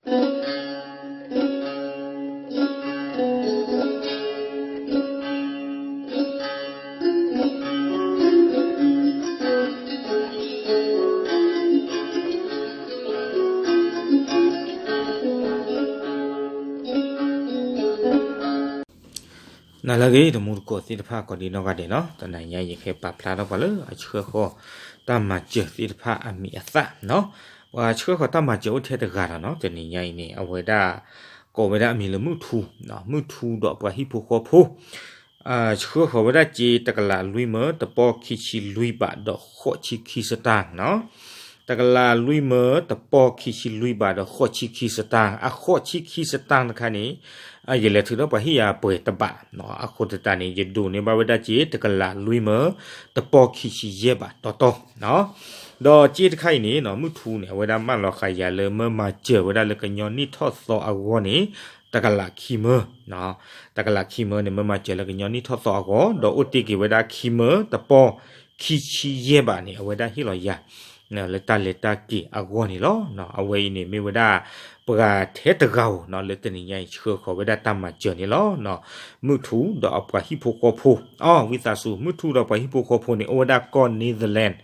နလၢအဂ့ၤ တမူတကိးသ့ၣ်တဖၣ် ကိးဒံနီၢ်ဂၤဒဲးနီၤ, တနံၤညါအံၤ ယကပာ်ဖျါထီၣ်ပှၤလၢအဆှၢဃီၤတၢ်မၤစၢၤသ့ၣ်တဖၣ်အမံၤအသၣ်နီၤ. ပှၤဆှၢဃီၤတၢ်မၤစၢၤအိၣ်ထဲတဂၤလီၤနီၤ, တနံၤညါအံၤန့ၣ် အဝဲဒၣ် ကိးဝဲဒၣ်အမံၤလၢမုၢ်ထူ, မုၢ်ထူဒီးပှၤဟံၣ်ဖိဃီဖိ ဆှၢဃီၤဝဲဒၣ်စ့တကလးလွံၢ်မၢ တပီၢ်ခံဆံလွံၢ်ဘးဒီးဃိးဆံခံစတၢၢ်နီၤ. တကလးလွံၢ်မၢ တပီၢ်ခံဆံလွံၢ်ဘးဒီးဃိးဆံခံစတၢၢ်, အဃိးဆံခံစတၢၢ်တခါန့ၣ် ယလဲၤထုးဒီးပှၤဟ့ၣ်ယၤပှဲၤတဘးနီၤ. အဃိသတးန့ၣ် ယဒိးန့ၢ်ဘၣ်ဝဲဒၣ်စ့တကလးလွံၢ်မၢ တပီၢ်ခံဆံယဲၢ်ဘးတီတီနီၤ. ဒီးစ့တခါအံၤန့ၣ်နီၤ မုၢ်ထူန့ၣ် အဝဲဒၣ်မၢလီၤဃာ်ယၤလၢ မၢမၤစၢၤဝဲဒၣ်လၢကညီနံၣ်ထီၣ်သီအဂီၢ်န့ၣ် တကလးခံမၢ တကလးခံမၢန့ၣ် မၢမၤစၢၤလၢကညီနံၣ်ထီၣ်သီအဂီၢ်, ဒီးအိၣ်တ့ၢ်က့ၤဝဲဒၣ်ခံမၢ တပီၢ်ခံဆံယဲၢ်ဘးန့ၣ် အဝဲဒၣ်ဟ့ၣ်လီၤယၤ လၢတၢ်လဲၤတၢ်က့ၤအဂီၢ်န့ၣ်လီၤ. အဝဲအံၤန့ၣ်မ့ၢ်ဝဲဒၣ် ပှၤထဲတဂၤဧိၤနီၤ လၢတနံၤညါအံၤဆှၢဃီၤဝဲဒၣ်တၢ်မၤစၢၤန့ၣ်လီၤ. မုၢ်ထူဒီးအပှၤဟံၣ်ဖိဃီဖိ, အီ ဝံသးစူၤ မုၢ်ထူဒီးပှၤဟံၣ်ဖိဃီဖိန့ၣ် အိၣ်ဝဲဒၣ်ကီၢ် Netherlands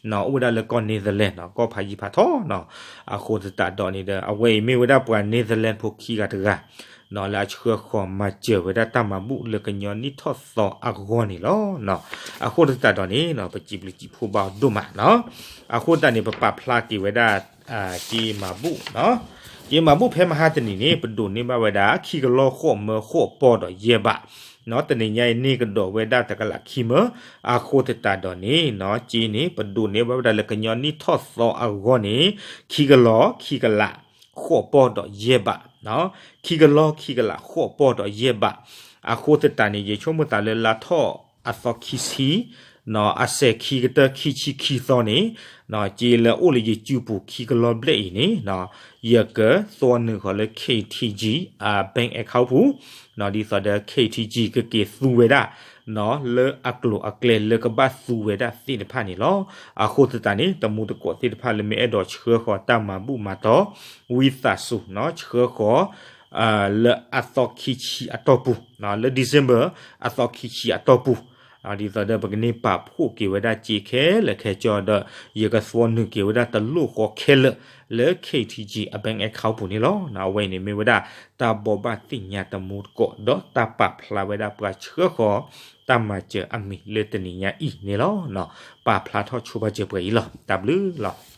နီၤ, အိၣ်ဝဲဒၣ်လၢကီၢ် Netherlands နီၤ, ကီၢ်ဖးယံၤဖးထီနီၤ. အဃိသတးဒီးန့ၣ်ဒီး အဝဲအံၤမ့ၢ်ဝဲဒၣ်ပှၤ Netherlands ဖိခံဂၤတဂၤ နီၤ လၢအဆှၢဃီၤမၤစၢၤဝဲဒၣ်တၢ်မၤဘူၣ်လၢကညီနံၣ်ထီၣ်သီအဂီၢ်န့ၣ်လီၤ. အဃိသတးဒီးန့ၣ်နီၤ ပစံးဘျုးစံးဖှိၣ်ဘၣ်ဒိၣ်မးနီၤ. အဃိသတးန့ၣ် ပပာ်ဖျါက့ၤဝဲဒၣ် က့မၤဘူၣ်နီၤ, က့မၤဘူၣ်ဖဲမဟါတနံၤန့ၣ် ပဒိးန့ၢ်ဘၣ်ဝဲဒၣ် ခံကလီၢ်ဃိးမၢဃိးပီၢ်ဒီးယဲၢ်ဘး နီၤ, တနံၤညါအံၤန့ၢ်ကဒီးဝဲဒၣ်တကလးခံမၢ, အဃိသတးဒီးန့ၣ်နီၤ က့န့ၣ် ပဒိးန့ၢ်ဘၣ်ဝဲဒၣ်လၢကညီနံၣ်ထီၣ်သီအဂီၢ်န့ၣ် ခံကလီၢ်ခံကလး ဃိးပီၢ်ဒီးယဲၢ်ဘး, ခံကလီၢ်ခံကလးဃိးပီၢ်ဒီးယဲၢ်ဘး, အဃိသတးန့ၣ် ယဆိကမိၣ်သးလၢလါထီၣ်အသီခံဆံ အစဲၤခံကတၢၢ်ခံဆံခံသီန့ၣ် က့လၢအိၣ်လၢယစုပူၤခံကလီၢ်ဘျဲၣ်အံၤန့ၣ် ယကသွီနုာ်ဃီၤလၢ K T G အ bank account ပူၤ, ဒ်သိးဒီး K T G ကက့ၤသူဝဲဒၣ် လၢအကျိၤအကျဲလၢကဘၣ်သူဝဲဒၣ်သ့ၣ်တဖၣ်န့ၣ်လီၤ. အဃိသတးန့ၣ် တမူတကိးသ့ၣ်တဖၣ်လၢမ့ၢ်အဲၣ်ဒိးဆှၢဃီၤတၢ်မၤဘူၣ်မၤတီၤ ဝံသးစူၤနီၤ ဆှၢဃီၤ လၢအသီခံဆံအတီၢ်ပူၤ, လၢ December အသီခံဆံအတီၢ်ပူၤ, ဒ်သိးဒီးပကန့ၢ်ပာ်ဖှိၣ်က့ၤဝဲဒၣ်စ့ခဲလၢာ်ခဲဆ့ဒီး ယကသွီနုာ်က့ၤဝဲဒၣ်တလိၣ်ဃီခဲလၢာ်လၢ K T G အ bank account ပူၤန့ၣ်လီၤ. အဝဲအံၤန့ၣ်မ့ၢ်ဝဲဒၣ်တၢ်ဘိးဘၣ်သ့ၣ်ညါတမူတကိး ဒီးတၢ်ပာ်ဖျါဝဲဒၣ်ပှၤဆှၢဃီၤတၢ်မၤစၢၤအမံၤလၢတနံၤညါအံၤန့ၣ်လီၤ. ပာ်ဖျါထီၣ်ဆိပာ်စၢၤပှဲၤအံၤလီၤ. တၢ်ဘျုးလီၤ.